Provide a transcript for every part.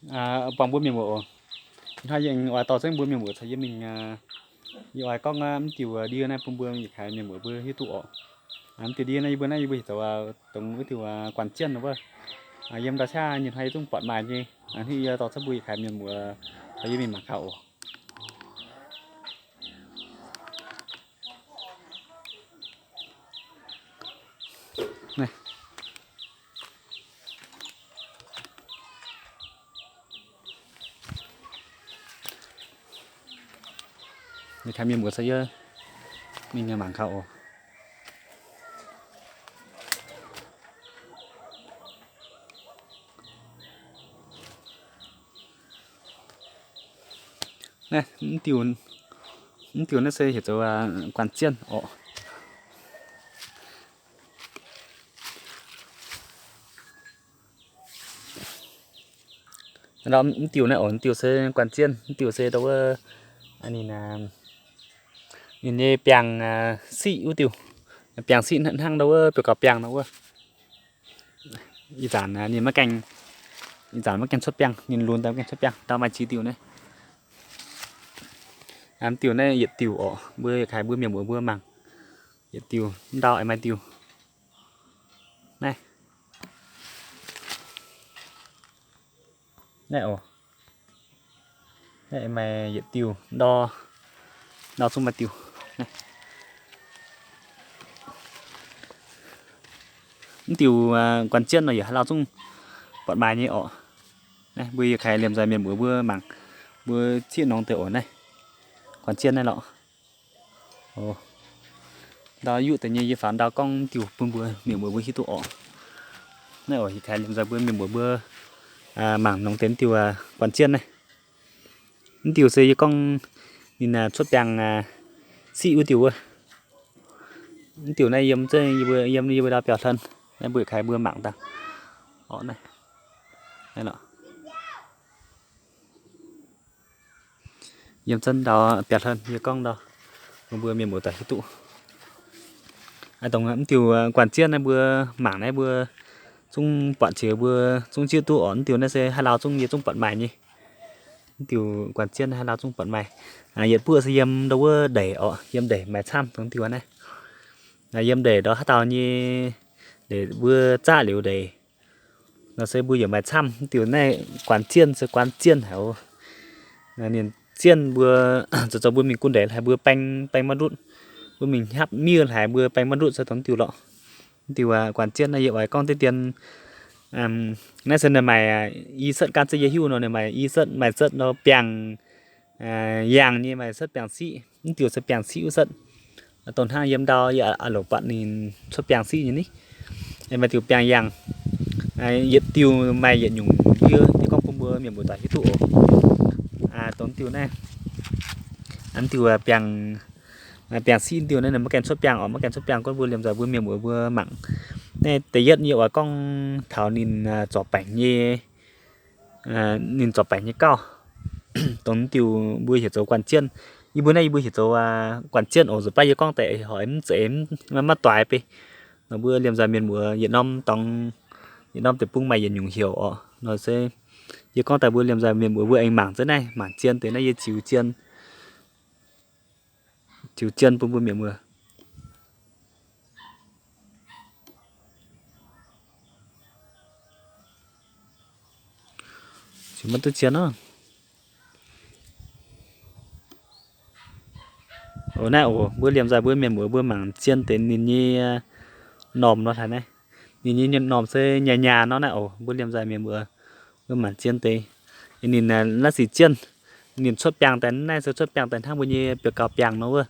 buangh mbuo mienh muoz oc. Hnoi yie oix dorh zengv mbuo mienh muoz caux yie mingh, yie oix gorngv mv diuh ndie naaiv bun mbuo yietc kaaix mienh muoz mbuo hiuv duqv oc. Mv diuh ndie naaiv yie mbuo naaiv yie mbuo heuc zoux dongh wuov diuh guanh jienv wuov. Yiem ndau qaqv nyei hnoi yie zungv buatc maaih nyei. Hnoi yie dorh zengv mbuo yietc kaaix mienh muoz caux yie mingh mangc gaax oc. Mienh muoz caux yie mingh mangc gaax oc. Naaiv, mv diuh naaiv se heuc zoux guanh jienv oc. Mv diuh naaiv oc, mv diuh se guanh jienv, mv diuh se ndau wuov, ninh nyei biangh siqv wuov diuh, biangh siqv hnangv ndau wuov biouv gaux biangh nor wuov. Ih zanc ninh maiv gaengh, ih zanc maiv gaengh cuotv biangh, ninh lunx daaih maiv gaengh cuotv biangh. Ndau maaih ziex diuh naaiv. Mv diuh naaiv yietc diuh oc, mbuo yietc kaaix mbuo mienh muoz mbuo mangc. Yietc diuh, ndau aengx maaih diuh. Naaiv, naaiv oc, naaiv maaih yietc diuh, ndau, ndau zungv maaih diuh. Mv diuh guanh jienv nor yaac haaix lauh zungv buatc maaih nyei oc. Naaiv mbuo yietc kaaix liemh nzoih mienh muoz mbuo mangc, mbuo zieqv nongx deix oc. Naaiv guanh jienv naaiv lorqc. Ndau yuqv deix nyei yie faaux ndau gorngv mv diuh bun mbuo mienh muoz mbuo hiuv duqv oc. Naaiv oc, yietc kaaix liemh nzoih mbuo mienh muoz mbuo mangc nongx deix mv diuh guanh jienv naaiv. Mv diuh se yie gorngv ninh cuotv biangh siqv wuov diuh wuov. Mv diuh naaiv yiem, yiem yie mbuo ndau biauv hlen. Naaiv mbuo yietc kaaix mbuo mangc daaih. Naaiv, naaiv lorqc. Yiem zunv ndau biauv hlen yie gorngv ndau, mbuo mienh muoz doic hiuv duqv. Dongh mv diuh guanh jienv naaiv mbuo mangc naaiv mbuo zungv buatc jiex mbuo zungv zieqv duqv oc. Mv diuh naaiv se haaix lauh zungv yie zungv buatc maaih nyei. Mv diuh guanh jienv naaiv haaix lauh zungv buatc maaih. Yietc buoqv se yiem ndau wuov ndeic oc, yiem ndeic maaih camv dongh mv diuh naaiv. Yiem ndeic ndau haaix dauh nyei ndeic mbuo zaqv liuz ndeic nor se mbuo yaac maaih camv. Mv diuh naaiv guanh jienv se guanh jienv haic oc. Ninh jienv mbuo zoux zoux mbuo mingh gunv ndeic haic mbuo baeng, baeng maiv ndutv. Mbuo mingh hnyapv miev haic mbuo baeng maiv ndutv se dongh mv diuh lorqc. Mv diuh guanh jienv naaiv yie oix gorngv deix dien. Naaiv se ninh maaih i setv gan zeiv yie hiuv nor ninh maaih i setv, maaih setv nor biangh yangh nyei, maaih setv biangh siqv. Mv diuh se biangh siqv wuov setv. Dongh hnangv yiem ndau yie a'loc buatc ninh cuotv biangh siqv nyei ni. Maaih diuh biangh yangh. Yietc diuh maaih yietc nyungc ndie, yie gorngv bun mbuo mienh muoz doic hiuv duqv oc. Dongh diuh naaiv, mv diuh biangh, biangh siqv diuh naaiv ninh maiv gaengh cuotv biangh oc, maiv gaengh cuotv biangh gorngv mbuo liemh nzoih mbuo mienh muoz mbuo mangc. Naaiv da'yietv yie oix gorngv taux ninh zorc baengc nyei, ninh zorc baengc nyei gauh. Dongh diuh mbuo heuc zoux guanh jienv. Yie mbuo naaiv yie mbuo heuc zoux guanh jienv oc. Nzunc baav yie gorngv deix hoic mv zeiz, maiv doix beiv. Nor mbuo liemh nzoih mienh muoz yietc norm dorngx, yietc norm deic-bung maaih yietc nyungc heuc oc. Nor se yie gorngv daaih mbuo liemh nzoih mienh muoz mbuo aengx mangc zunv naaiv, mangc zien deix naaiv yie ziux zien, ziux zien bun mbuo mienh muoz. Ziux maiv duqv zien nor. Oc, naaiv oc, mbuo liemh nzoih mbuo mienh muoz mbuo mangc zien deix ninh nyei normh nor hlaaix naaiv. Ninh nyei normh se nyaah nyaah nor naaiv oc, mbuo liemh nzoih mienh muoz mbuo mangc zien deix. Ninh naaiv sic jienv, ninh cuotv biangh daaih naaiv se cuotv biangh daaih hnangv mbuo nyei biouv gaux biangh nor wuov.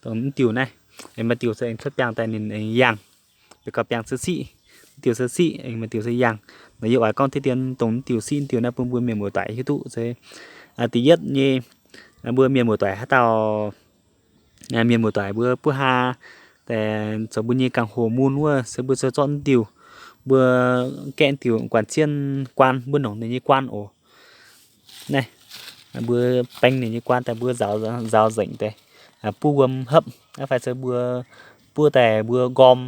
Dongh mv diuh naaiv, aengx maaih diuh se aengx cuotv biangh daaih ninh aengx yangh. Biouv gaux biangh se siqv, mv diuh se siqv, aengx maaih diuh se yangh. Nor yie oix gorngv deix dien dongh mv diuh siqv mv diuh naaiv bun mbuo mienh muoz doic hiuv duqv se da'yietv nyei, mbuo mienh muoz doic haaix dauh mienh muoz doic mbuo buov haa daaih zoux mbuo nyei gangh hoc mun wuov se mbuo se zorqv diuh, mbuo gaeqv diuh guanh jienv guaan, mbuo nongc ninh nyei guaan oc. Naaiv, mbuo baeng ninh nyei guaan daaih mbuo nzaaux nzengc deix, buov wuom hopv, fai se mbuo buov daaih mbuo nqorm,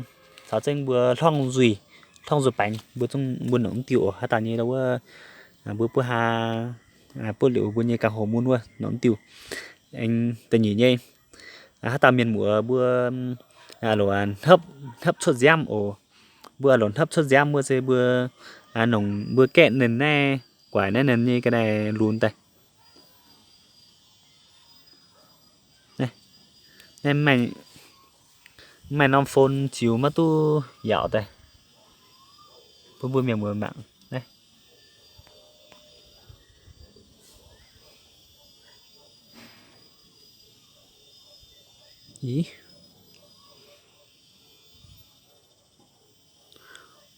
caux zengv mbuo hlorngv nzuih, hlorngv nzuih baengx, mbuo zungv mbuo nongc diuh oc. Haaix dauh nyei wuov Mbuo buov haa, buov liuz mbuo nyei ganh hoc mun wuov nongc diuh. Aengx da'nyeic nyei, haaix dauh mienh muoz mbuo loc hnopv, hnopv cuotv nziaamv oc. Mbuo loc hnopv cuotv nziaamv wuov se mbuo nongc mbuo gaeqv ninh naaiv, guaix naaiv ninh nyei ga'naaiv lunx daaih. Naaiv maaih norm phone ziux maiv duqv yaauc daaih bun mbuo mienh muoz mangc naaiv. Ih,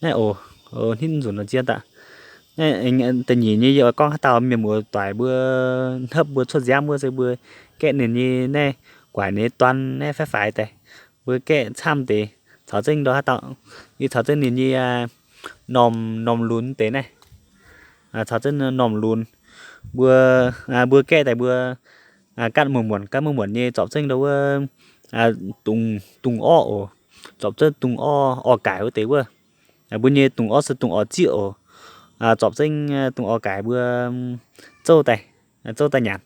naaiv oc, hnitv nzunc nor zien daaih. Naaiv da'nyeic nyei yie oix gorngv haaix dauh mienh muoz doic mbuo hnopv mbuo cuotv nziaamv wuov se mbuo gaeqv ninh nyei naaiv guaix ninh nyei duan naaiv faix-faix daaih. Mbuo gaeqv camv deix caux zengv ndau haaix dauh, yie caux zengv ninh nyei normh, normh lunx deix naaiv. Caux zengv normh lunx, mbuo, mbuo gaeqv daaih mbuo gaatv muonc muonc, gaatv muonc muonc nyei zorpc zengv ndau wuov dungz, dungz orqv oc. Zorpc zengv dungz orqv, orqv gaaic wuov deix wuov. Mbuo nyei dungz orqv se dungz orqv zieqv oc. Zorpc zengv dungz orqv gaaic mbuo zouv daaih, zouv daaih nyanc.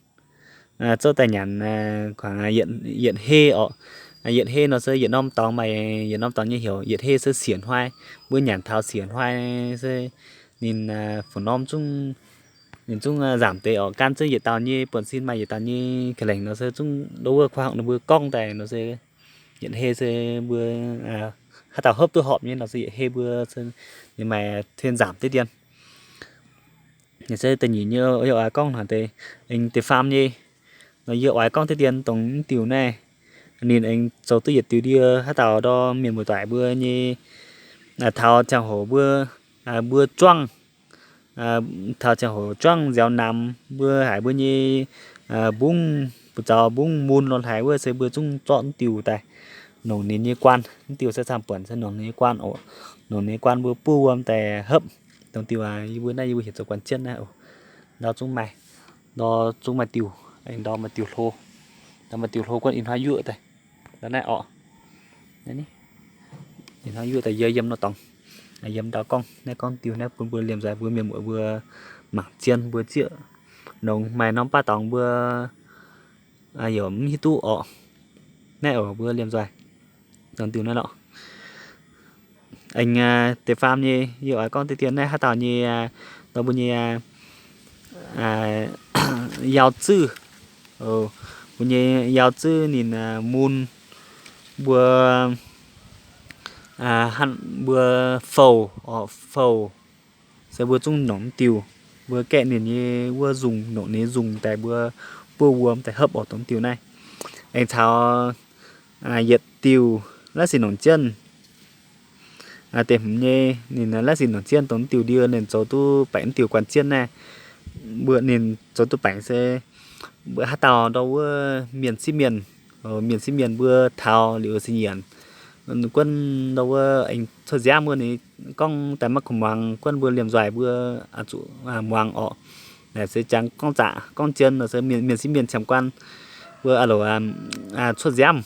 Zouv daaih nyanc, yietc hei orqc. Yietc hei nor se yietc norm dorngx maaih yietc norm dorngx nyei heuc. Yietc hei se siec hnoi, mbuo nyanc taux siec hnoi se ninh fu norm zungv, ninh zungv nzamc deix orqc. Gan zengv yietc dauh nyei buonv-sin maaih yietc dauh nyei ga'lengc nor se zungv ndo wuov kuangv ninh mbuo gorngv daaih nor se yietc hei se mbuo haaix dauh hopv duqv horpc nyei nor se yietc hei mbuo ninh maaih tien nzamc deix dien. Naaiv se da'nyeic nyei yie oix gorngv hnangv deix, aengx da'faam nyei nor yie oix gorngv deix dien dongh mv diuh naaiv. Ninh aengx zoux duqv yietc diuh ndie haaix dauh ndorm mienh muoz-doic mbuo nyei taux ziangh hoc mbuo, mbuo juangv, taux ziangh hoc juangv nziaaux namx mbuo haiz mbuo nyei mbungv, buoz-zaux mbungv mun lorh hlaaix wuov se mbuo zungv zorqv mv diuh daaih nongc ninh nyei guaan. Mv diuh se camv-buonc se nongc ninh nyei guaan oc. Nongc ninh nyei guaan mbuo buov wuom daaih hopv. Dongh diuh yie mbuo naaiv yie mbuo heuc zoux guaan jienv naaiv oc. Ndau zungv maaih, ndau zungv maaih diuh, ndau maaih diuh hlo, ndau maaih diuh hlo guonv ih hnoi yuoqv daaih. Ndau naaiv orqc, ih hnoi yuoqv daaih yie yiem nor dorngx, yiem ndau gorngv naaiv, gorngv diuh naaiv bun mbuo liemh nzoih mbuo mienh muoz mbuo mangc zien mbuo zieqv nongx maaih norm baav dorngx mbuo yaac mv hiuv duqv orqc. Naaiv oc mbuo liemh nzoih dongh diuh naaiv lorqc. Aengx da'faam nyei yie oix gorngv deix dien naaiv haaix dauh nyei, ndau mbuo nyei yau zuv, mbuo nyei yau zuv ninh mun, mbuo, mbuo fouh, fouh se mbuo zungv nongc mv diuh. Mbuo gaeqv ninh nyei wuov nzungh, nongc ninh nyei nzungh daaih mbuo buov wuom daaih hopv oc dongh diuh naaiv. Aengx caux yietc diuh laiv sic nongc jienv. Deix hmz nyei ninh laiv sic nongc jienv dongh diuh ndie ninh zoux duqv baengc mv diuh guan jienv naaiv. Mbuo ninh zoux duqv baengc se mbuo haaix dauh ndau wuov mienh sieqv mienh, mienh sieqv mienh mbuo taux liuz se nyienc guonv ndau wuov aengx cuotv nziaamv wuov ninh gorngv daaih maiv kungx muangx guonv mbuo liemh nzoih mbuo zuqc muangx orqc. Naaic se jangx gorngv zaqc gorngv jien nor se mienh sieqv mienh qiemx guaan mbuo a'loc cuotv nziaamv.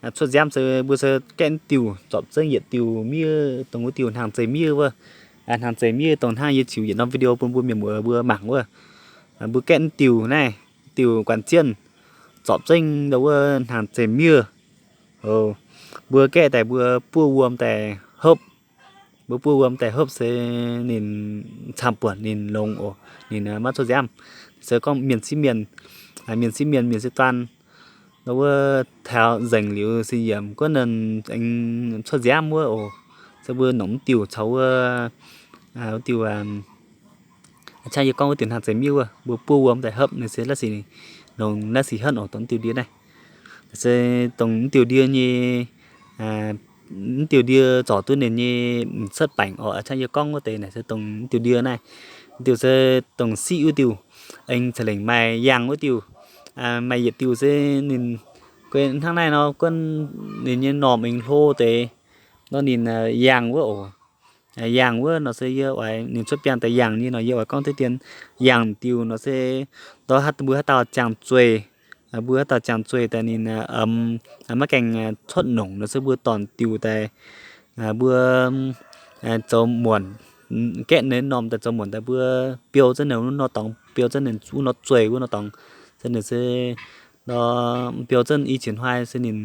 Cuotv nziaamv se mbuo se gaeqv diuh zorpc zengv yietc diuh miev dongh wuov diuh hnaangx zeih miev wuov. Hnaangx zeih miev dongh hnangv yie ziux yietc norm video bun mbuo mienh muoz mbuo mangc wuov. Mbuo gaeqv diuh naaiv, diuh guan jienv zorpc zengv ndau wuov hnaangx zeih miev. Mbuo gaeqv daaih mbuo buov wuom daaih hopv. Mbuo buov wuom daaih hopv se ninh camv-buonc ninh longx oc, ninh maiv cuotv nziaamv. Se gorngv mienh sieqv mienh, mienh sieqv mienh, mienh sieqv duan, ndau wuov taux nzengc liuz se yiemc guonv ninh aengx cuotv nziaamv wuov oc. Se mbuo nongc mv diuh caux wuov, wuov diuh, a'ciangv yie gorngv wuov diuh hnaangx zeih miev wuov, mbuo buov wuom daaih hopv ninh se laiv sic, nongc laiv sic henv oc dongh mv diuh ndie naaiv. Se dongh mv diuh ndie nyei, mv diuh ndie zorc duqv ninh nyei m'cetv baengc oc. A'ciangv yie gorngv wuov deix naaic se dongh mv diuh ndie naaiv. Mv diuh se dongh siqv wuov diuh, aengx ca'lengc maaih yangh wuov diuh. Maaih yietc diuh se ninh guei hnangv naaiv nor guonv ninh nyei normh aengx hlo deix nor ninh yangh wuov oc. Yangh wuov nor se yie oix ninh cuotv biangh daaih yangh nyei nor yie oix gorngv deix dien yangh diuh nor se ndau haaix mbuo haaix dauh jangx zueih, mbuo haaix dauh jangx zueih daaih ninh maiv gaengh cuotv nongc nor se mbuo dorn diuh daaih, mbuo zoux muonc, gaeqv ninh norm daaih zoux muonc daaih mbuo biou zengv ninh wuov nor dorngx, biou zengv ninh wuov nor zueih wuov nor dorngx, se ninh se ndor biou zengv i qiex hnoi se ninh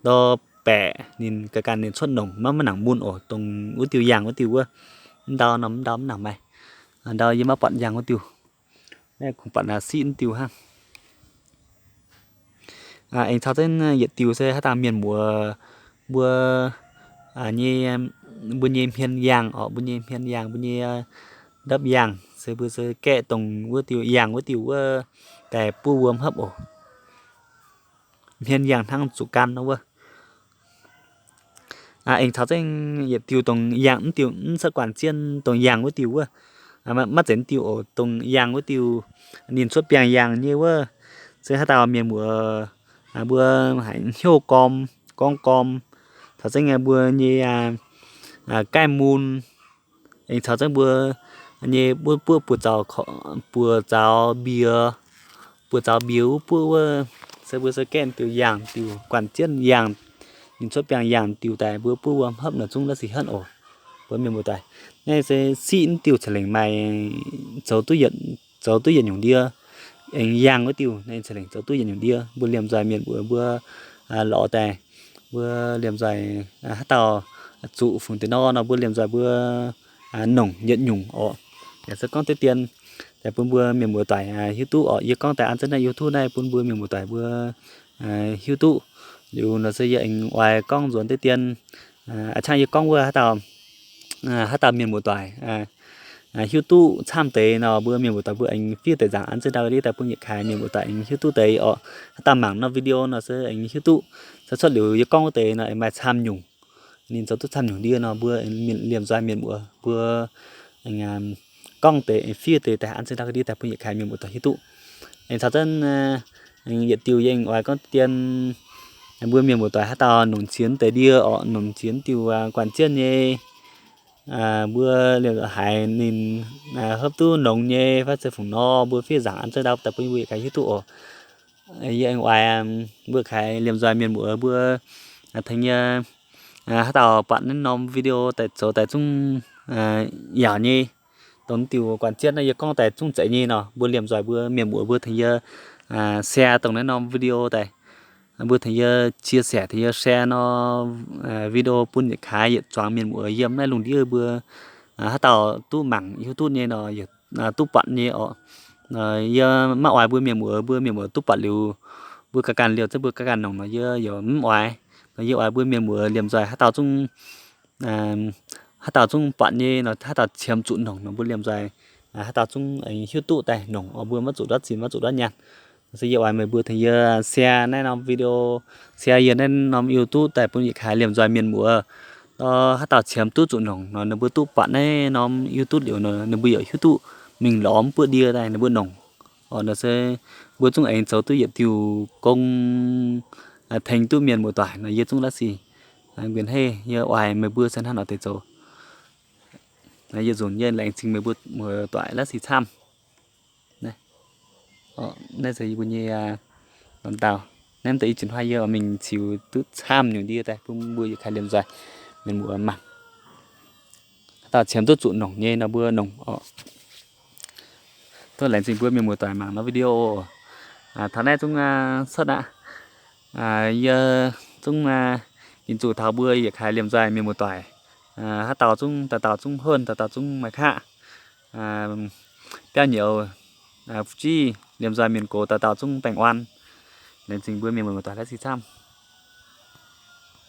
ndor baeqc ninh ga'ganh ninh cuotv nongc maiv maiv nangc mun oc, dongh wuov diuh yangh wuov diuh wuov. Mv ndau norm mv ndau mv nangc maaih. Ndau yie maiv buatc yangh wuov diuh. Naaiv kungx buatc siqv mv diuh hnangv. Aengx caux zengv yietc diuh se haaix dauh mienh muoz mbuo nyei, mbuo nyei hmien yangh orqc, mbuo nyei hmien yangh, mbuo nyei ndopv yangh se mbuo se gaeqv dongh wuov diuh yangh wuov diuh wuov daaih buov wuom hopv oc. Hmien yangh hnangv zuqc gan nor wuov. Aengx caux zengv yietc diuh dongh yangh mv diuh mv cuotv guanh zienh dongh yangh wuov diuh wuov. Maiv zeiz diuh oc, dongh yangh wuov diuh ninh cuotv biangh yangh nyei wuov. Se haaix dauh mienh muoz mbuo haiz hnyouv gorm, gorngv gorm, caux zengv mbuo nyei gaih mun, aengx caux zengv mbuo nyei buov buov buoz zaux, buoz zaux mbiex, buoz zaux mbiex wuov buov wuov, se mbuo se gaeqv diuh yangh diuh guanh zienh yangh, ninh cuotv biangh yangh diuh daaih mbuo buov wuom hopv nor zungv la'sic henv oc. Mbuo mienh muoz-doic, naaiv se siqv mv diuh ca'lengc maaih zoux duqv yietc nyungc ndie, aengx yangh wuov diuh naaiv ca'lengc zoux duqv yietc nyungc ndie. Mbuo liemh nzoih mienh muoz mbuo lorz daaih, mbuo liemh nzoih haaix dauh zuqc fungx deix nor nor mbuo liemh nzoih mbuo nongc yietc nyungc oc. Yaac se gorngv deix dien daaih bun mbuo mienh muoz-doic hiuv duqv oc. Yie gorngv daaih an zengv naaiv YouTube naaiv bun mbuo mienh muoz-doic mbuo hiuv duqv. Liuz nor se yie aengx oix gorngv nzuonx deix dien, a'ciangv yie gorngv wuov haaix dauh, haaix dauh mienh muoz-doic hiuv duqv camv deix nor mbuo mienh muoz-doic mbuo aengx fiev deix nzaangc an zengv ndau ndiev daaih bun yietc kaaix mienh muoz-doic aengx hiuv duqv deix oc. Haaix dauh mangc nor video nor se aengx hiuv duqv. Se cuotv liuz yie gorngv wuov deix nor aengx maaih camv nyungc, ninh zoux duqv camv nyungc ndie nor mbuo liemh nzoih mienh muoz mbuo gorngv deix fiev deix daaih an zengv ndau ndiev daaih bun yietc kaaix mienh muoz-doic hiuv duqv. Aengx caux zengv yietc diuh yie aengx oix gorngv deix dien, mbuo mienh muoz-doic haaix dauh nongc ziex deix ndie oc, nongc ziex diuh guanh zienh nyei, mbuo liemh haiz ninh hopv duqv nongx nyei fai se fungc nor mbuo fiev nzaangc an zengv ndau daaih bun mbuo yietc kaaix hiuv duqv oc. Yie aengx oix mbuo kaaix liemh nzoih mienh muoz mbuo tengx yie haaix dauh buatc naaiv norm video daaih zoux daaih zungv yaauc nyei, dongh diuh guanh zienh naaiv yie gorngv daaih zungv zeiz nyei nor mbuo liemh nzoih mbuo mienh muoz mbuo tengx yie share dongh naaiv norm video daaih. Mbuo tengx yie chia sẻ, tengx yie share norm video bun yietc kaaix yietc zuangx mienh muoz yiem naaiv lungh ndiev mbuo haaix dauh duqv mangc hiuv duqv nyei nor, duqv buatc nyei oc. Yie maiv oix mbuo mienh muoz, mbuo mienh muoz duqv buatc liuz, mbuo ganh ganh liouh zengv mbuo ganh ganh nongc nor yie yaac mv oix. Nor yie oix mbuo mienh muoz liemh nzoih haaix dauh zungv haaix dauh zungv buatc nyei nor, haaix dauh qiemx zuqc nongc nor mbuo liemh nzoih haaix dauh zungv aengx hiuv duqv daaih nongc oc, mbuo maiv zuqc ndortv zinh maiv zuqc ndortv nyaanh. Se yie oix meih mbuo tengx yie share naaiv norm video, share yie naaiv norm YouTube daaih bun yietc kaaix liemh nzoih mienh muoz. Haaix dauh qiemx duqv zuqc nongc nor ninh mbuo duqv buatc naaiv norm YouTube liuz nor ninh mbuo yaac hiuv duqv mingh lorz mv buoqv ndie daaih ninh mbuo nongc. Oc, nor se mbuo zungv aengx zoux duqv yietc diuh gong tengx duqv mienh muoz-doic nor yie zungv la'sic nquin hei. Yie oix meih mbuo se hnangv nor deix zoux. Yie nzunc yie laengz zingh meih mbuo muoz-doic la'sic camv. Naaiv se yie mbuo nyei lomh ndau. Naaiv deix i jiex hnoi yie oix mingh ziux duqv camv nyungc ndie daaih bun mbuo yietc kaaix liemh nzoih mienh muoz mangc. Haaix dauh qiemx duqv zuqc nongc nyei nor mbuo nongc oc. Tov laengz zingh mbuo mienh muoz-doic mangc norm video oc. Taux naaiv zungv cuotv aqv. Yie zungv ginx zuqc taux mbuo yietc kaaix liemh nzoih mienh muoz-doic. Haaix dauh zungv, dauh dauh zungv hon, dauh dauh zungv maaih qaqv biauv nyouz, fu'jueiv, liemh nzoih mienh gox dauh dauh zungv baengh orn. Laengz zingh mbuo mienh muoz-doic la'sic camv.